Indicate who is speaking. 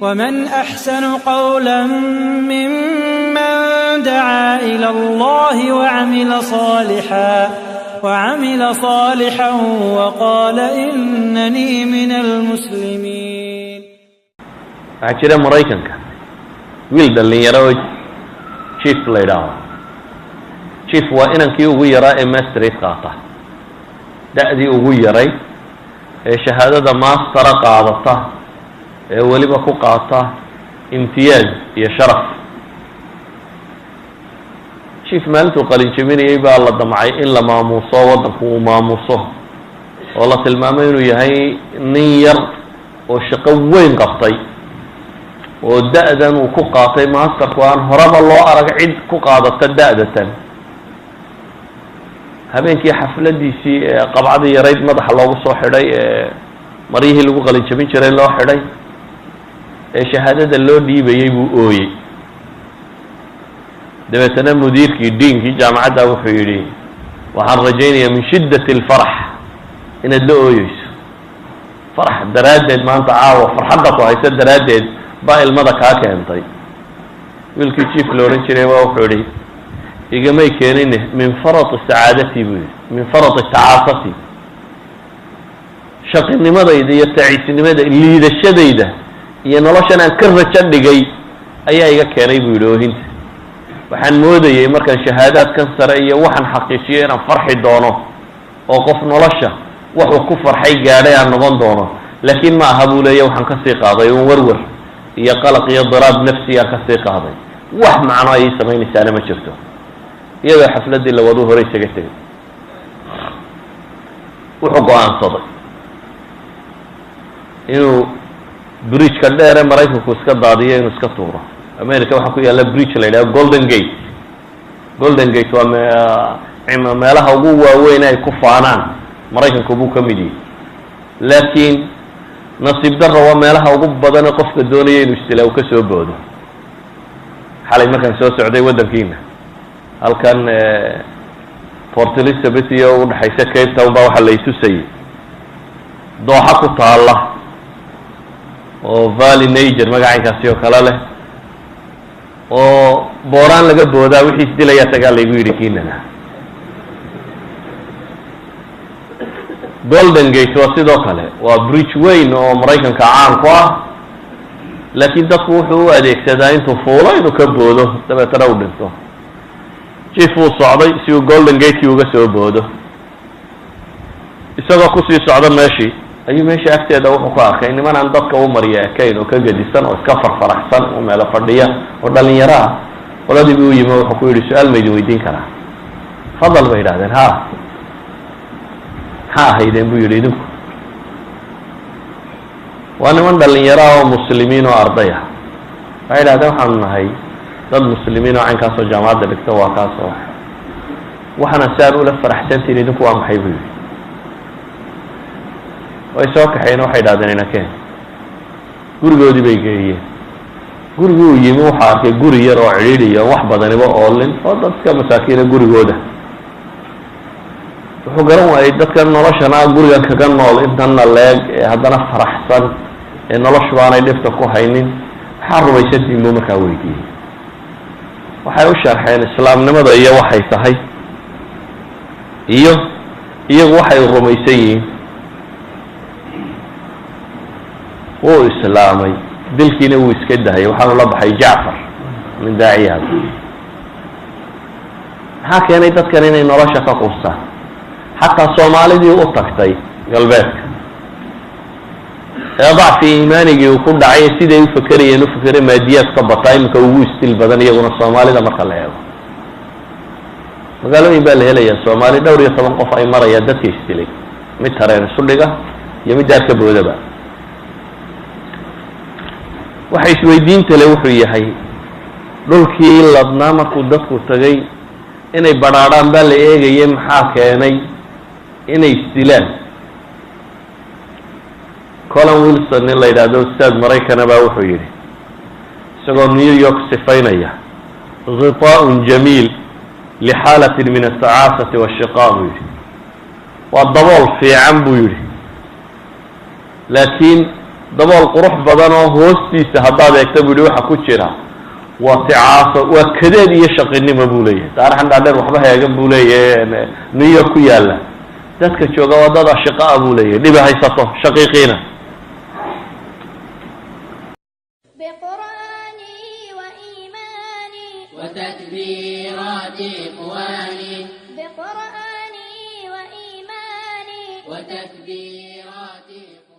Speaker 1: ومن أحسن قولا ممن دعا إلى الله وعمل صالحا وقال إنني من المسلمين.
Speaker 2: Waxaa jira Maraykanka wiil dhallinyaro oo Jeff la yidhaaho. Jeff waa inankii ugu yaraa ee masterate qaata, da-dii ugu yaray ee shahaadada mastera qaadata, ee weliba ku qaata imtiyaaz iyo sharaf. Jeff maalintuu qalin jebinayay baa la damcay in la maamuuso, waddanku uu maamuuso oo la tilmaamay inuu yahay nin yar oo shaqo weyn qabtay, oo da-dan uu ku qaatay masterku aan horeba loo arag cid ku qaadata da-datan. Habeenkii xafladiisii ee qabcadii yarayd madaxa loogu soo xidhay, ee maryihii lagu qalin jebin jiray loo xidhay, ee shahaadada loo dhiibayey, buu ooyey. Dabeetana mudiirkii deankii jaamacadda wuxuu yidhi: "Waxaan rajaynayaa من شدة الفرح inaad la ooyeyso, farax daraaddeed, maanta caawa farxadda ku haysa daraaddeed baa ilmada kaa keentay." Wiilkii Jeff la odhan jiray baa wuxuu yihi: "Igamay keenine, من فرط سعادتي," buu yihi, "من فرط تعاستي, shaqinimadayda iyo taciisnimada, liidashadayda iyo noloshan aan ka rajo dhigay ayaa iga keenay," buu yidhi, "oohinta. Waxaan moodayey markaan shahaadaadkan sare iyo waxaan xaqiijiyo inaan farxi doono oo qof nolosha wuxuu ku farxay gaadhay aan noqon doono, laakiin ma aha," buu leeya, "waxaan kasii qaaday un werwer iyo qalaq iyo اضطراب نفسي aan kasii qaaday. Wax macno ayay samaynaysaana ma jirto." Iyadoo xafladdii la waduu hore isaga tegay, wuxuu go-aansaday inuu bridgeka dheere Maraykanku iska daadiyo, inuu iska tuuro. America waxaa ku yaalla bridge la yidhaha Golden Gate. Golden Gate waa meelaha ugu waaweyn ay ku faanaan Maraykanku buu ka mid yihi, laakiin nasiib darra waa meelaha ugu badane qofka doonaya inuu istilaa uu ka soo boodo. Xalay markaan soo socday waddankiina, halkan Port Elizabeth iyo udhexaysa Cape Town, baa waxaa la itusayay dooxa ku taalla oo Valley Niger magacaynkaasi oo kale leh, oo booraan laga boodaa, wixii isdilayaa tagaa laygu yidhi kinana. Golden Gate waa sidoo kale, waa bridge weyn oo Maraykanka caan ku ah, laakiin dadku wuxuu u adeegsadaa intuu fuulo inuu ka boodo, dabeetana u dhinto. Jeff uu socday si uu Golden Gatekii uga soo boodo. Isagoo kusii socda meeshii ayuu meesha agteeda wuxuu ku arkay niman aan dadka u mariya ekayn oo ka gedisan oo iska farfaraxsan oo meelo fadhiya oo dhalinyaro ah. Qoladii buu u yimi, wuxuu ku yidhi: "Su-aal ma idin weydiin karaa?" "Fadal," bay yidhahdeen. "Ha, maxaa ahaydeen?" buu yidhi. "Idinku waa niman dhalinyaro ah oo muslimiin oo arday ah." Waxay yidhahdeen: "Waxaanu nahay dad muslimiin oo caynkaasoo jaamacadda dhigto." "Waa kaasoo waxaana si aan ula faraxsantihin, idinku waa maxay?" buu yidhi. Way soo kaxeen, waxay idhahdeen: "Inakeen." Gurigoodii bay geeyeen. Guriguu yimi, wuxuu arkay guri yar oo cidhiidhiya, wax badaniba oolin, oo dadka masaakiina gurigooda. Wuxuu garan waayey dadkan noloshana gurigan kaga nool intanna leeg ee haddana faraxsan, ee noloshu aanay dhibta ku haynin. "Maxaa rumaysantiin?" buu markaa weydiiyey. Waxay u sharxeen islaamnimada iyo waxay tahay iyo iyagu waxay rumaysan yihiin. Wuu islaamay, dilkiina wuu iska dahayay, waxaanu la baxay Jacfar, nin daaciyaada. Maxaa keenay dadkan inay nolosha ka quustaan? Xataa Soomaalidii u tagtay galbeedka ee ضعف iimaanigii uu ku dhacay, siday u fekerayeen u fekeray, maadiyaad ka bataa, iminka ugu istil badan iyaguna Soomaalida marka la eego. Magaalooyin baa la helayaa Soomaali dhowr iyo toban qof ay marayaan dadka isdilay, mid tareen isu dhiga iyo mid daar ka boodaba. Waxa isweydiinta le wuxuu yahay: dhulkii ladnaa markuu dadku tagay inay badhaadhaan baa la eegayay, maxaa keenay inay isdilaan? Colin Wilson nin la yidhaahdo, ustaad Maraykana, baa wuxuu yidhi isagoo New York sifaynaya: "غطاء جميل لحالة من التعاسة والشقاء," buu yidhi. Waa dabool fiican, buu yidhi, laakiin Dabool qurux badan oo hoostiisa haddaad eegta, buu yihi, waxa ku jira waa ticaaso, waa kadeed iyo shaqinimo, buu leeyahay. Daarahan dhaadheer waxba heegan, buu leeyahay, New York ku yaalla. Dadka jooga waa dad ashiqaa, buu leeyahay, dhiba haysato, shaqiiqiina.
Speaker 3: بقرآني وإيماني
Speaker 4: وتكبيرات إخواني
Speaker 3: بقرآني وإيماني
Speaker 4: وتكبيرات إخواني.